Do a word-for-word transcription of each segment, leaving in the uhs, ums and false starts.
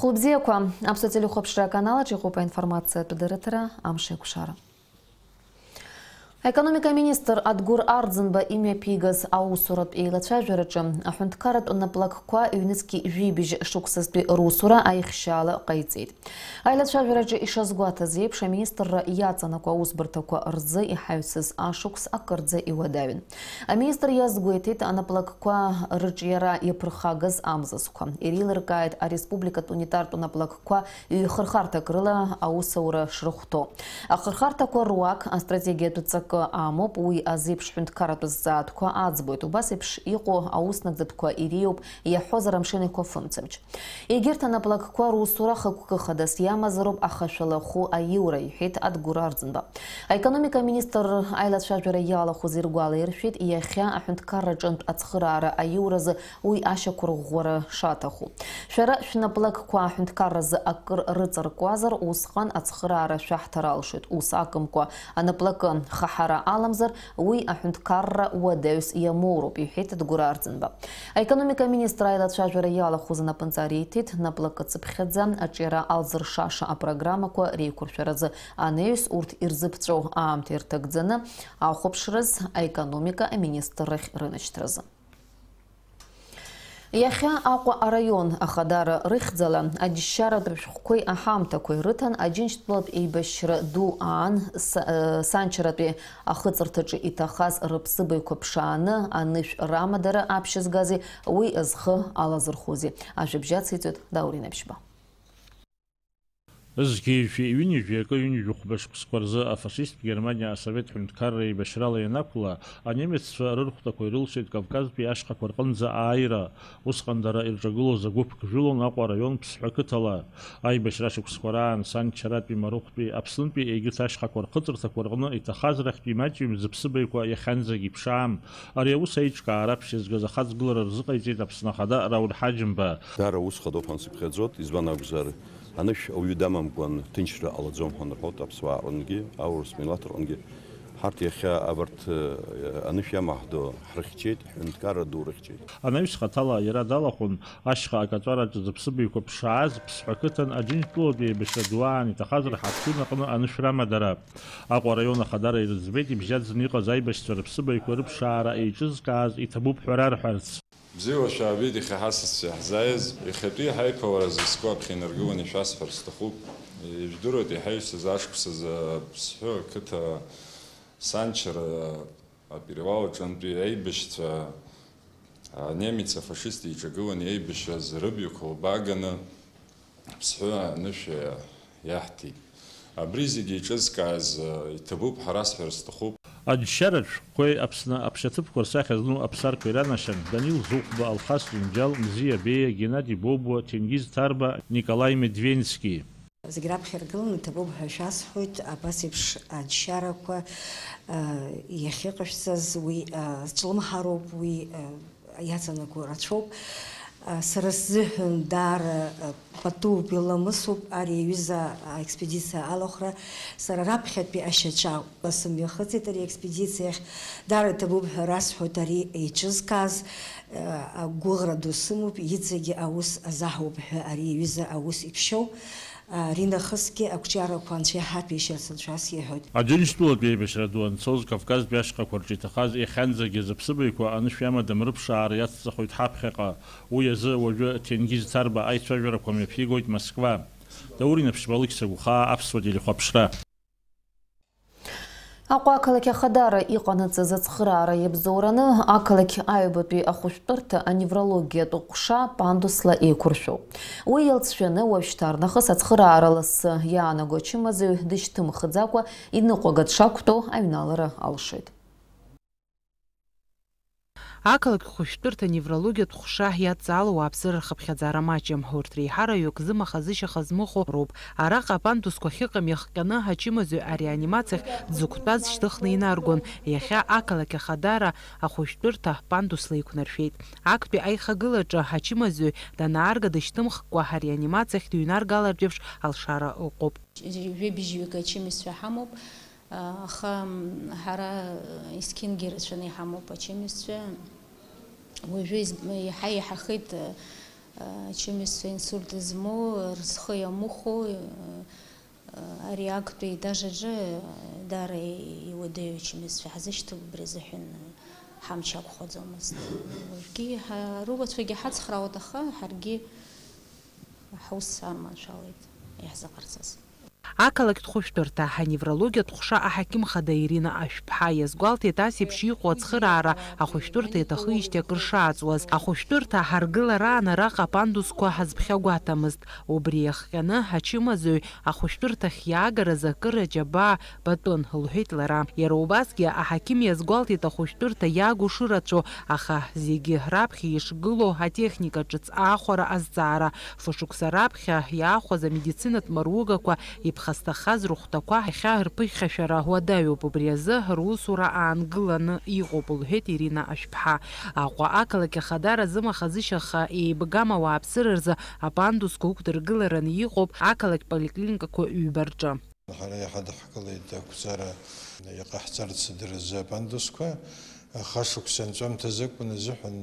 Хәылбзиақәа, Аԥсуа телехәаԥшра аканалаҿ иҟоуп аинформациатә дырраҭара, амш еиқәшара. Аекономика аминистр Адгәыр Арӡынба имҩаԥигаз аусуратә еилацәажәараҿы аҳәынҭқарратә наплакқәа ҩнызқьи жәибжь шықәсазтәи русура аихшьаала ҟаиҵеит. Аилацәажәараҿы ишазгәаҭаз еиԥш, аминистрра иаҵанакуа аусбарҭақәа рзы иҳаҩсыз ашықәс акырӡа иуадаҩын. Аминистр иазгәеиҭеит анаплакқәа рыҿиара иаԥырхагаз амзызқәа. Иреилыркааит ареспубликатә унитартә наплакқәа ҩ-хырхарҭак рыла аусура шрыхәҭоу. Ахырхарҭақәа руак астратегиатә ҵакы амоуп, уи азеиԥш ҳәынҭқарратә зҵаатәқәа аӡбоит. Убас еиԥш иҟоу аус нагӡатәқәа иреиуоуп, иаҳҳәозар, амшын еиқәафымцамч. Егьырҭ анаплакқәа русура хықәкы хадас иамазароуп ахашәала хәы аиура, иҳәеит Адгәыр Арӡынба. Аекономика аминистр аилацәажәара иалахәыз иргәалаиршәеит, иахьа аҳәынҭқарра аҿынтә ацхыраара аиуразы уи ашьақәырӷәӷәара шаҭаху. Шәара шәнаплакқәа аҳәынҭқарразы акыр рыҵаркуазар, усҟан ацхыраара шәаҳҭар алшоит, ус акәымкәа, анаплакы хаҳара аламзар, уи аҳәынҭқарра уадаҩс иамоуроуп, иҳәеит Адгәыр Арӡынба. Аекономика аминистр аилацәажәара иалахәыз анапынҵа риҭеит, наплакы цыԥхьаӡа аҿиара алзыршаша апрограммақәа реиқәыршәаразы анаҩс урҭ ирзыԥҵәоу аамҭа ирҭагӡаны ахәаԥшраз аекономика аминистррахь рынашьҭразы. Иахьа Аҟәа араион Ахадара рыхьӡала аџьшьаратә шәҟәқәеи аҳамҭақәеи рыҭан Аџьынџьтәылатә еибашьра ду аан са-, э, санчаратәи ахыҵырҭаҿы иҭахаз рыԥсыбаҩқәа ԥшааны анышә рамадара аԥшьызгази уи зхы алазырхәузи. Ажәабжь ациҵоит Даур Инаԥшьба. Зқьи жәшәи ҩынҩажәи акы ҩынҩажәи хәба шықәсқәа рзы афашисттә Германиа асовет ҳәынҭқарра еибашьрала ианақәла, анемеццәа рырхәҭақәа ирылшеит Кавказтәи ашьхақәа рҟынӡа ааира. Усҟан дара ирҿагылоз агәыԥ гжәылон Аҟәа араион Ԥсҳәа қыҭала. Аибашьра шықәсқәа раан Санчаратәи, Марыхәтәи, Аԥснытәи егьырҭ ашьхақәа рхыҵырҭақәа рҟны иҭахаз рахьтә имаҷҩым зыԥсыбаҩқәа иахьанӡагь иԥшаам. Ари аус аиҿкаара аԥшьызгаз ахаҵгылара рзыҟаиҵеит Аԥсны Ахада Рауль Ҳаџьымба. Даара ус хадоуп ҳәа сыԥхьаӡоит, избан акәзар, анышә ауаҩы дамамкәан ҭынчра ҟалаӡом ҳәа рҳәоит аԥсуаа рҟынгьы, аурыс милаҭ рҟынгьы. Ҳарҭ иахьа абарҭ, э, анышә иамаҳдо ҳрыхьчеит, ҳҳәынҭқарра ду рыхьчеит. Анаҩс хаҭала иара далахәын, ашьха акаҵәараҿы зыԥсыбаҩқәа ԥшааз Ԥсҳәа қыҭан Аџьынџьтәылатәи еибашьра ду аан иҭахаз рҳаԥшьын аҟны анышә рамадара. Аҟәа араион Ахадара ирыӡбеит ибжьаӡны иҟаз аибашьцәа рыԥсыбаҩқәа рыԥшаара еиҿызкааз иҭабуп ҳәа рарҳәарц. Бзиала шәаабеит, иахьа ҳасасцәа иаҳзааиз. Иахьатәи ҳаиԥылара зызку аԥхьа инаргыланы ишәасҳәар сҭахуп. Ижәдыруеит, иҳаҩсыз ашықәсазы Аԥсҳәы ақыҭа санчара аперевал аҿынтәи аибашьцәа, анемец афашист иҿагыланы иеибашьраз рыбаҩқәа лбааганы Аԥсҳәы анышә иаҳҭеит. Абри зегьы еиҿызкааз, э, иҭабуп ҳәа расҳәар сҭахуп. Аџьшьаратә шәҟәқәеи Аԥсны аԥшьаҭыԥқәа рсахьа зну аԥсарқәа иранашьан Данил Зухәба, Алхас Џьынџьал, Мзиа Беиа, Геннади Бобуа, Ҭенгиз Ҭарба, Николаи Медвенски. Зегь раԥхьа иргыланы иҭабуп ҳәа шәасҳәоит, абас еиԥш аџьшьарақәа, э, иахьыҟашәҵаз уи, э, зҿлымҳароуп, уи, э, иаҵанакуа рацәоуп. Сара сзыҳәан даара пату беламысуп ари аҩыза аекспедициа алахәра. Сара раԥхьатәи ашьаҿа сымҩахыҵит ари аекспедициахь. Даара иҭабуп ҳәа расҳәоит ари еиҿызкааз. Агәыӷра ду сымоуп, иҵегьы аус азаҳуп ҳәа ари аҩыза аус иԥшьоу. Аринахысгьы ақәҿиарақәа анцәа иҳаҭәеишьарц анцәа сиҳәоит. Аџьынџьтәылатәи аибашьра ду анцоз Кавказтәи ашьхақәа рҿы иҭахаз иахьанӡагьы зыԥсыбаҩқәа анышә иамадам рыԥшаара иацҵахоит ҳаԥхьаҟа. Уи азы уажәы Ҭенгиз Ҭарба аицәажәарақәа мҩаԥигоит Москва. Даур Инаԥшьба, Алықьса Гәхаа, Аԥсуа телехәаԥшра. Аҟәа ақалақь Ахадара иҟанаҵаз ацхыраара иабзоураны ақалақь аҩбатәи ахәышәтәырҭа аневрологиатә ҟәша пандусла еиқәыршәоуп. Уи иалҵшәаны уажәшьҭарнахыс ацхыраара лассы иаанаго ачымазаҩ дышьҭымхӡакәа иныҟәага дшақәтәоу аҩналара алшоит. Ақалақь хәышәтәырҭа неврологиатә ҟәша иадҵаало ауааԥсыра рхыԥхьаӡара маҷым. Урҭ реиҳараҩык зымаха-зышьаха змыхәо роуп. Араҟа апандусқәа ахьыҟам иахҟьаны ачымазаҩ ареанимациахь дзықәтәаз шьҭыхны инаргон. Иахьа ақалақь Ахадара ахәышәтәырҭа пандусла еиқәнаршәеит. Актәи аихагылаҿы ачымазаҩ данаарга дышьҭымхкәа ареанимациахь дыҩнаргалартә еиԥш алшара ыҟоуп. Жәибжьҩык ачымазцәа ҳамоуп. Аха, м, ҳара есқьынгьы ирацәаны иҳамоуп ачымазцәа. Уажәы изб-, иаҳа иаҳахеит, э, Ачымазцәа инсульт змоу, рзхы иамыхәо, ари актәи даже аҿы даара иуадаҩу ачымазцәа ҳзышьҭоуп, убри азыҳәан ҳамч ақәхаӡомызт. Уажәгьы ҳа-, рыуацәагьы ҳацхраауеит, аха ҳаргьы ҳус аманшәалеит иаҳзыҟарҵаз. Ақалақьтә хәышәтәырҭа аневрологиатә ҟәша аҳақьым хада Ирина Ашәԥҳа иазгәалҭеит, ас еиԥш иҟоу ацхыраара ахәышәтәырҭа иаҭахижьҭеи акыр шааҵуаз. Ахәышәтәырҭа ҳаргылараан араҟа апандусқәа ҳазԥхьагәаҭамызт. Убри иахҟьаны ачымазаҩ ахәышәтәырҭахь иаагаразы акыр аџьабаа батәын, лҳәеит лара. Иара убасгьы аҳақьым иазгәалҭеит ахәышәтәырҭа иагу шырацәоу, аха зегьы раԥхьа ишгылоу атехника ҿыц аахәара азҵаара. Фышықәса раԥхьа иаахәаз амедицинатә маругақәа иԥхасҭахаз рыхәҭақәа иахьа рԥыхьашәара уадаҩуп, убри азы русура аангыланы иҟоуп, лҳәеит Ирина Ашәԥҳа. Аҟәа ақалақь ахадара зымаха-зышьаха еибгам ауааԥсыра рзы апандусқәа ықәдыргылараны иҟоуп ақалақь поликлиникақәа ҩба рҿы. Ҳара иҳадаҳкылеит ақәҵара иҟаҳҵарц адырзы апандусқәа. Хашықәса анҵәамҭазы акәын азыҳәан,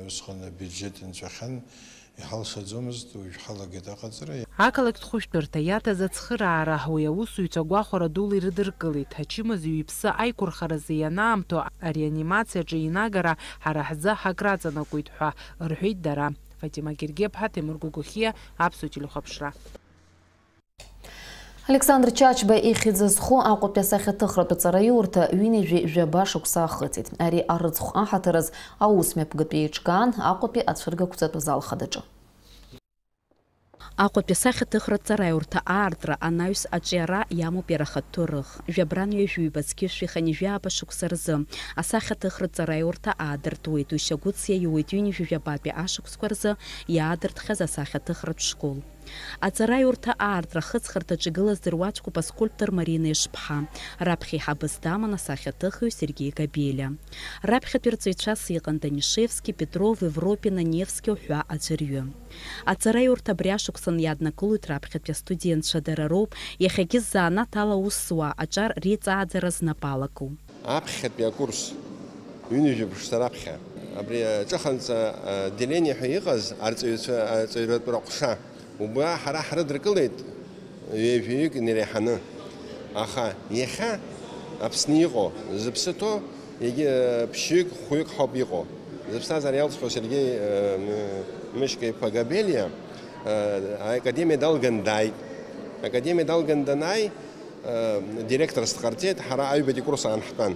усҟан абиуџьет нҵәахьан, иҳалшаӡомызт, уажә ҳалагеит аҟаҵара. Ақалақьтә хәышәтәырҭа иаҭаз ацхыраара уи аусзуҩцәа гәахәара дула ирыдыркылеит. Ачымазаҩ иԥсы аиқәырхаразы ианаамҭоу ареанимациаҿы инагара ҳара ҳзы акраҵанакуеит ҳәа рҳәеит дара. Фатима Гергиаԥҳа, Ҭемыр Гәыгәхиа, Аԥсуа телехәаԥшра. Александр Чачба ихьӡ зху Аҟәатәи асахьаҭыхратә аҵараиурҭа ҩынҩажәи жәаба шықәса ахыҵит. Ари арыцхә аҳаҭыр азы аусмҩаԥгатә еиҿкаан Аҟәатәи ацәыргақәҵатә зал хадаҿы. Аҟәатәи асахьаҭыхратә ҵараиурҭа аартра анаҩс аҿиара иамоуп иара ахатәы рых. Жәабран ҩажәи ҩба зқьышә жәаха ҩажәи ааба шықәса рзы асахьаҭыхратә ҵараиурҭа аадыртуеит, уи шьагәыҭс иаиуеит ҩынҩажәи жәабатәи ашықәсқәа рзы иаадыртхьаз асахьаҭыхратә школ. Аҵараиурҭа аартра ахыҵхырҭаҿы игылаз дыруаӡәкуп аскульптор Марина Ешԥҳа, раԥхьа еиҳабыс даман асахьаҭыхҩы Сергеи Габелиа. Раԥхьатәи рҵаҩцәас иҟан Данишевски, Петров, Европина, Невски уҳәа аӡәырҩы. Аҵараиурҭа абри ашықәсан иаднакылоит раԥхьатәи астудентцәа, дара роуп иахьагьы ззаанаҭ ала аус зуа, аҿар реиҵааӡара знапы алаку. Аԥхьатәи акурс, ҩынҩажәа ԥшӡа раԥхьа, абри аҿыханҵа отделение ҳәа иҟаз арҵаҩцәа, арҵаҩратә рҟәша, убра ҳара ҳрыдыркылеит ҩажәаҩык инареиҳаны. Аха иахьа Аԥсны иҟоу, зыԥсы ҭоу, егьи ԥшьҩык, хәҩык ҳауп иҟоу. Зыԥсҭазаара иалҵхьоу Сергеи, э, Мышька-иԥа Габелиа, э, академиа далган дааит. Академиа далган данааи, директорс дҟарҵеит, ҳара аҩбатәи курс аан ҳтәан.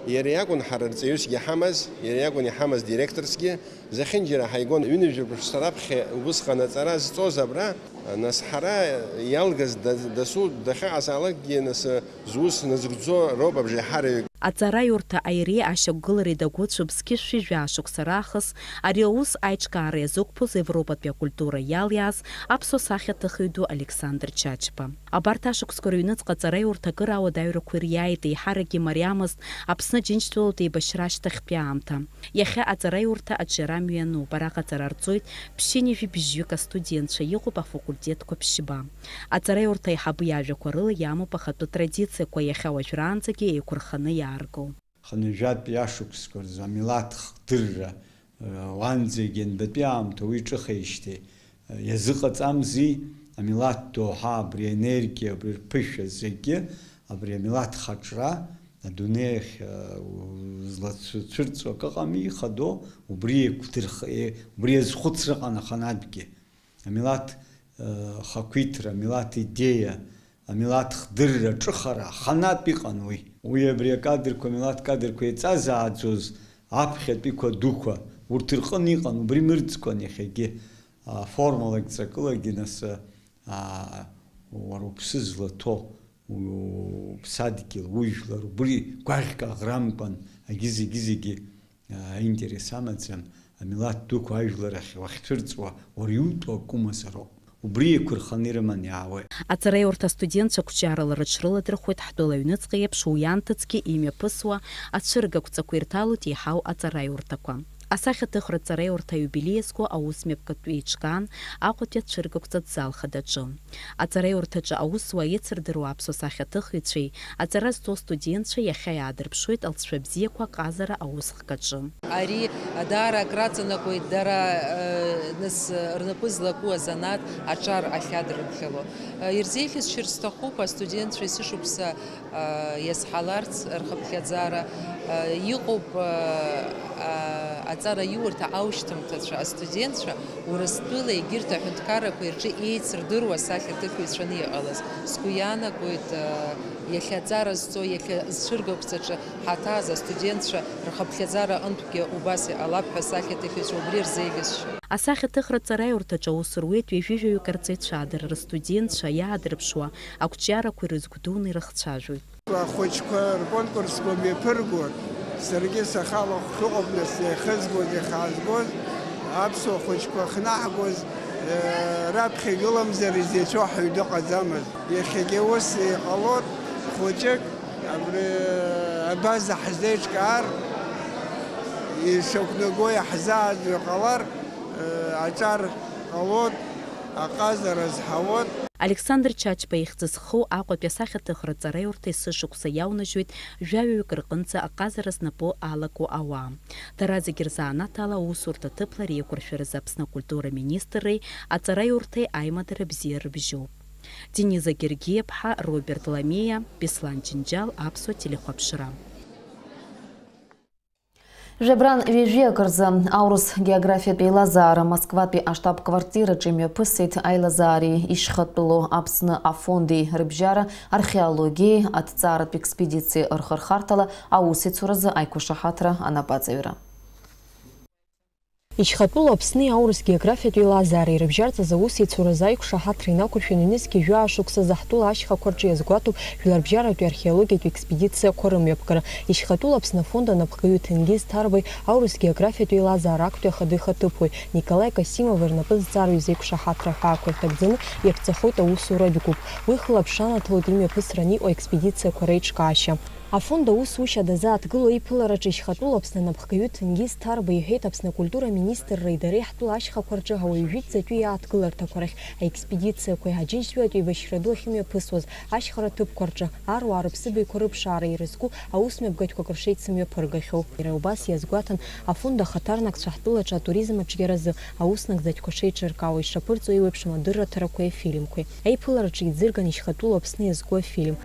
Иара иакәын ҳара рҵаҩысгьы иҳамаз, иара иакәын иҳамаз директорсгьы. Зехьынџьара ҳаигон, ҩынҩажәа ԥшьа раԥхьа убысҟан аҵара зҵоз абра, нас ҳара иалгаз да-, дасу дахьыҟазаалакгьы, нас, зус назыгӡо роуп абжеиҳараҩык. Аҵараиурҭа аиреи ашьақәгылареи дагәыцәуп зқьышә жәаа шықәса раахыс ари аус аиҿкаара иазықәԥоз Европатәи акультура иалиааз аԥсуа сахьаҭыхҩы ду Александр Чачба. Абарҭ ашықәсқәа рыҩныҵҟа аҵараиурҭа акыр ауадаҩрақәа ириааит, еиҳаракгьы мариамызт Аԥсны Аџьынџьтәылатә еибашьра ашьҭахьтәи аамҭа. Иахьа аҵараиурҭа аҿиара мҩануп, араҟа аҵара рҵоит ԥшьынҩажәи бжьҩык астудентцәа, иҟоуп афакультетқәа ԥшьба. Аҵараиурҭа аиҳабы иажәақәа рыла иамоуп ахатәы традициақәа, иахьа уажәраанӡагьы еиқәырханы иааргоу. Хынҩажәатәи ашықәсқәа рзы амилаҭ хдырра, уанӡагьы ианбатәи аамҭа уи ҿыхеижьҭеи, иазыҟаҵамзи, амилаҭ доуҳа, абри аенергиа, абри рԥышәа зегьы, абри амилаҭ хаҿра, адунеи ахь, злацәырҵуа акы ыҟами, ихадоу, убри еиқәдырх-, е-, убри иазхәыцра ыҟан аханатәгьы. Амилаҭ, э, хақәиҭра, амилаҭ идеиа, амилаҭ хдырра, ҿыхара, аханатә иҟан уи. Уи абри акадрқәа, амилаҭ кадрқәа еиҵазааӡоз аԥхьатәиқәа дуқәа, урҭ рҟын иҟан, убри мырӡқәан иахьагьы, а, формалагь ҵакылагьы нас, а, уара уԥсы злаҭоу, уԥсадгьыл, ужәлар, убри гәаӷьк аӷрамкәан, агьы зегьы-зегьы аинтерес амаӡам, амилаҭ дуқәа ажәлар ахь уахьцәырҵуа, уара иутәу акы умазароуп. Убри еиқәырханы ирыманы иаауеит. Аҵараиурҭа астудентцәа қәҿиарала рыҽрыладырхәуеит ҳтәыла аҩныҵҟа еиԥш, уи анҭыҵгьы имҩаԥысуа ацәыргақәҵақәа ирҭалоит еиҳау аҵараиурҭақәа. Асахьаҭыхратә ҵараиурҭа аиубилеи иазку аусмҩаԥгатә еиҿкаан Аҟәатәи ацәыргақәҵатә зал хадаҿы. Аҵараиурҭаҿы аусуаа еицырдыруа аԥсуа сахьаҭыхҩцәеи аҵара зҵо астудентцәеи иахьа иаадырԥшуеит алҵшәа бзиақәа аҟазара аусхкаҿы. Ари даара акраҵанакуеит дара, э, нас, э, рнапы злаку азанааҭ аҿар ахьадырԥхьало. Э, ирзеиӷьасшьар сҭахуп астудентцәа есышықәса, э, иазҳаларц рхыԥхьаӡара. Э, иҟоуп, э, э, аҵараиурҭа аушьҭымҭацәа, астудентцәа Урыстәыла егьырҭ аҳәынҭқаррақәеи рҿы еицырдыруа асахьаҭыхҩцәаны иҟалаз. Сгәы иаанагоит, э, иахьа аҵара зҵо, иахьа зҽыргақәҵаҿы ҳаҭааз астудентцәа рхыԥхьаӡара аҟынтәгьы убас иҟалап ҳәа асахьаҭыхҩцәа убри рзеиӷьасшьо. Асахьаҭыхратә ҵараиурҭаҿы аус руеит ҩажәи жәаҩык арҵаҩцәа, дара рыстудентцәа иаадырԥшуа ақәҿиарақәа ирызгәдуны ирыхцәажәоит. Ахәыҷқәа рконкурсқәа мҩаԥыргон, саргьы сахьалахәхо ыҟоуп, нас, иахьызгоз, иахьаазгоз, аԥсуа хәыҷқәа ахьнаҳгоз, э, раԥхьа игыламзар изеицәоу ҳаҩ дыҟаӡамызт. Иахьагьы ус иҟалоит, хәыҷык абри абаза ҳзеиҿкаар, ишақәнаго иаҳзааӡо иҟалар, э, аҿар ҟалоит, аҟазара зҳауеит. Александр Чачба ихьӡ зху Аҟәатәи асахьаҭыхратә ҵараиурҭа есышықәса иаунажьуеит жәаҩаҩык рҟынӡа аҟазара знапы алаку ауаа. Дара зегьы рзанааҭ ала аусурҭа ҭыԥла реиқәыршәаразы Аԥсны акультура министрреи аҵараиурҭеи аимадара бзиа рыбжьоуп. Дениза Гергиаԥҳа, Роберт Ламиа, Беслан Џьынџьал, Аԥсуа телехәаԥшра. Жәабран ҩажәи акы рзы аурыс географиатә еилазаара Москватәи аштаб-квартираҿы имҩаԥысит аилазаареи ишьхатәылоу Аԥсны афонди рыбжьара археологиеи аҭҵааратә експедициеи рхырхарҭала аусеицуразы аиқәшаҳаҭра анапаҵаҩра. Ишьхатәылоу Аԥсни аурыс географиатә еилазаареи рыбжьарҵаз аусеицуразы аиқәшаҳаҭра инақәыршәаны ҩнызқьи жәаа шықәсазы ҳтәыла ашьхақәа рҿы иазгәаҭоуп жәларбжьаратәи археологиатәи експедициақәа рымҩаԥгара. Ишьхатәылоу Аԥсны афонд анапхгаҩы Ҭенгиз Ҭарбеи аурыс географиатә еилазаара актәи ахада ихаҭыԥуаҩ Николаи Касимови рнапы зҵаара ҩыза аиқәшаҳаҭра аҳәаақәа ирҭагӡаны иаԥҵахоит аусуратә гәыԥ. Уи хылаԥшра анаҭалоит имҩаԥысран иҟоу аекспедициақәа реиҿкаашьа. Афонд аусушьа дазааҭгыло аиԥылараҿы ишьхатәылоу Аԥсны анапхгаҩы Ҭенгиз Ҭарба иҳәеит, Аԥсны акультура министрреи дареи ҳтәыла ашьхақәа рҿы ауаҩы жәытәӡатәи иааҭгыларҭақәа рахь аекспедициақәеи Аџьынџьтәылатәи еибашьра ду ахьымҩаԥысуаз ашьхара ҭыԥқәа рҿы аруаа рыԥсыбаҩқәа рыԥшаара ирызку аусмҩаԥгатәқәак ршеицымҩаԥыргахьоу. Иара убас иазгәаҭан, афонд ахаҭарнакцәа ҳтәылаҿы атуризм аҿиаразы ауснагӡатәқәа шеиҿыркаауа ишаԥырҵуа еиуеиԥшым адырраҭарақәеи афильмқәеи. Аиԥылараҿы иӡырган ишьхатәылоу Аԥсны иазку афильм.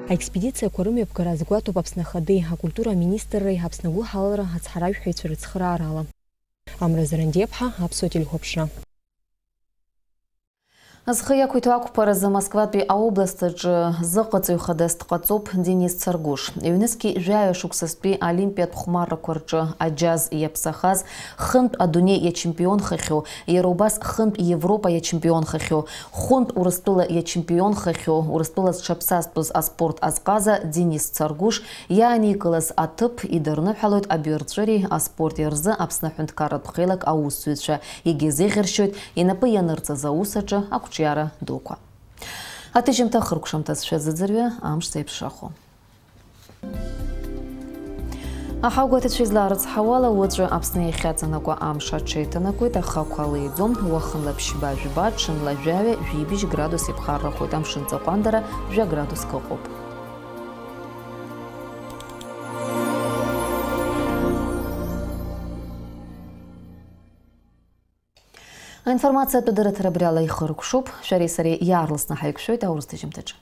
Аекспедициақәа рымҩаԥгара азгәаҭоуп Аԥсны Ахадеи, акультура аминистрреи, Аԥсны агәыҳалалра ацҳаражәҳәаҩцәа рыцхыраарала. Амра Зарандиаԥҳа, Аԥсуа телехәаԥшра. Зхы иақәиҭу ақәԥаразы Москватәи аобласт аҿы зыҟаҵаҩ хадас дҟаҵоуп Денис Царгәыш. Ҩнызқьи жәаҩа шықәсазтәи олимпиатә хәмаррақәа рҿы аџьаз иаԥсахаз, хынтә адунеи иачемпионхахьоу, иара убас хынтә Европа иачемпионхахьоу, хәынтә Урыстәыла иачемпионхахьоу, Урыстәыла зҽаԥсазтәыз аспорт азҟаза Денис Царгәыш иааникылаз аҭыԥ идырныҳәалоит абаҩрҵәыреи аспорти рзы Аԥсны аҳәынҭқарратә хеилак аусзуҩцәа. Иагьазеиӷьаршьоит инапы ианырҵаз аус аҿы ақәҿиара дуқәа. Аҭыжьымҭа хыркәшамҭазшәа зыӡырҩы амш зеиԥшрахо. Аҳауагәаҭацәа излаарыцҳауала, уаҵәы Аԥсны иахьаҵанакуа амш аҽеиҭанакуеит, аха ақәа леиӡом, уахынла ԥшьба-жәба, ҽынла жәаҩа, жәибжь градус иԥхаррахоит, амшын ҵаҟәандара жәа градуск ыҟоуп. Аинформациатә дырраҭара абриала ихыркәшоуп, шәареи сареи иаарласны ҳаиқәшәоит аурыс ҭыжьымҭаҿы.